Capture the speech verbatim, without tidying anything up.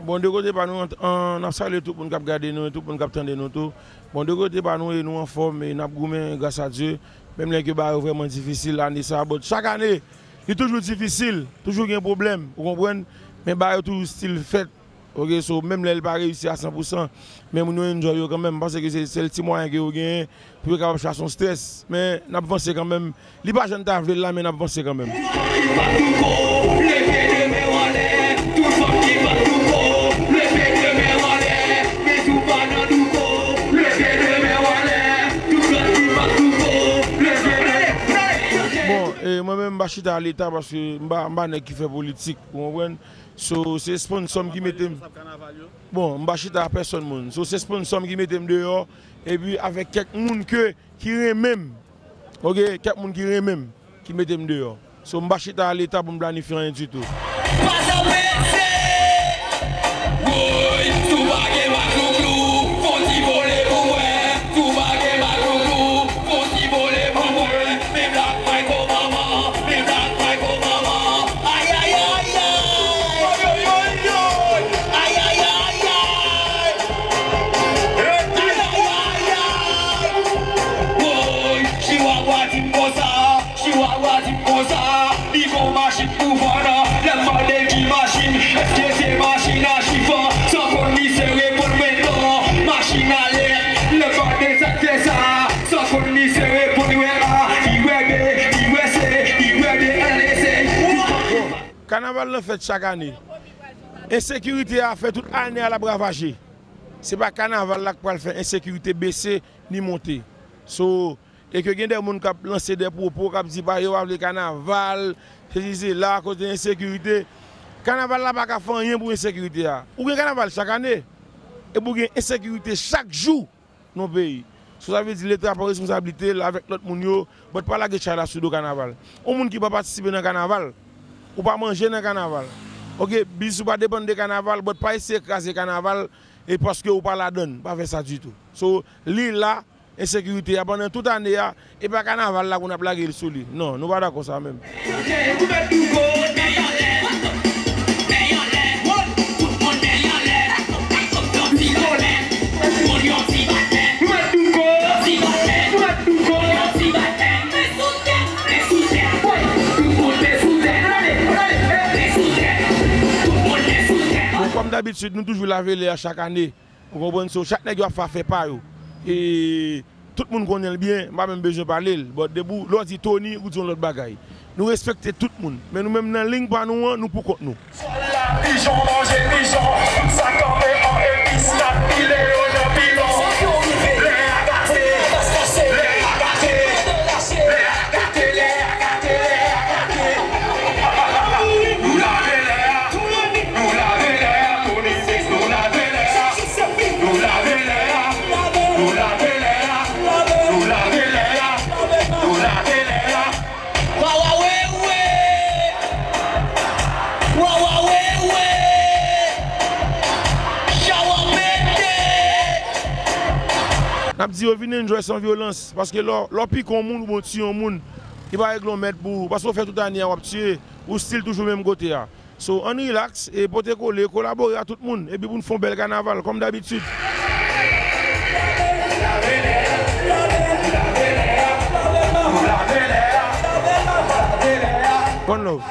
Bon, de kote pa nou, an, an, n ap salye tout moun k ap gade nou e tout moun k ap tande nou tou. Bon, de kote pa nou, e nou anfòm e n ap goumen, gras a Dye. Menm lè ke bagay yo vrèman difisil ane sa a, but chak ane, li toujou difisil, toujou gen pwoblèm, ou konprann? Men bagay yo toujou still fèt, oke? So, menm lè l pa reyisi a san pou san, men moun yo enjoy yo kanmenm, m panse ke se sèl ti mwayen ke yo genyen pou yo kapab chase yon strès. Men n ap vanse kanmenm. Li pa jan n ta vle l la, men n ap vanse kanmenm. Bon, e, mwen menm, m pa chita a Leta paske m pa, m pa nèg ki fè politik, ou konprann? So, se sponsò m ki mete m. Bon, m pa chita a pèsòn moun. So, se sponsò m ki mete m deyò, epi avèk kèk moun ke, ki renmen m. Oke, kèk moun ki renmen m, ki mete m deyò. So, m pa chita a Leta pou m planifye anyen ditou. Pase w pese! Woy, si w pa gen maklouklou, fon ti vole pou mwen. Si w pa gen maklouklou, fon ti vole pou mwen. Men blak mwen ko manman, men blak mwen ko manman. Ay, ay, ay, ay! Ay, ay, ay, ay! Ay, ay, ay, ay! Ay, ay, ay, ay! Woy, chihuahua di m konsa, chihuahua di m konsa, li gon machin pou vann. Lè m mande l ki machin, èske se machin a chif? San konn li se reponn mwen non, machin a lèt. Lè m mande sa k fè sa, san konn li se reponn mwen a, li wè de, li wè se, li wè de, èl e se. Bon, kanaval lan fèt chak ane. Ensekirite a fè tout ane a l ap ravaje. Se pa kanaval la k pral fè ensekirite bese ni monte. So, e ke gen de moun k ap lanse de pwopo, k ap di pa yo pa vle kanaval, sesi sela, akoz de ensekirite. Kanaval la pa ka fè anyen pou ensekirite a. Ou gen kanaval chak ane, epi ou gen ensekirite chak jou nan peyi. So, sa vle di Leta pran responsablite l avèk lòt moun yo, but pa lage chay la sou do kanaval. Yon moun ki pa patisipe nan kanaval, ou pa manje nan kanaval. Oke, biznis ou pa depann de kanaval, but pa eseye kraze kanaval, e paske ou pa ladann, pa fè sa ditou. So, li la, ensekirite a, pandan tout ane a, e pa kanaval la pou n ap lage l sou li. Non, nou pa dakò sa menm. Bon, kòm dabitid, nou toujou lave lè a chak ane. Ou konprann? So, chak nèg yo ap fè afè pa yo. E tout moun konnen l byen, m pa menm bezwen pale l. But depi w, lè w di Tony, ou di yon lòt bagay. Nou respekte tout moun. Men nou menm nan liy pa nou an, nou pou kont nou. Sòl la, pijon manje pijon, sa kanpe an epis, n ap pile yo nan pilon. Lè a gate, lè a gate, lè a gate, lè a gate, lè a gate. Nou lave lè a, nou lave lè a, Tony Mix, nou lave lè a. Nou lave lè a, nou lave lè a, nou lave lè a, nou lave lè a. Wawawewe! Wawawewe! Chawa pete! N ap di yo vin enjoy san vyolans, paske lè w, lè w pike yon moun oubyen w tiye yon moun, li pa regle yon mèd pou ou, paske w fè tout ane a w ap tiye, ou still toujou menm kote a. So, ann rilaks, e pote kole, kolabore a tout moun, epi pou n fè yon bèl kanaval, kòm dabitid. One love.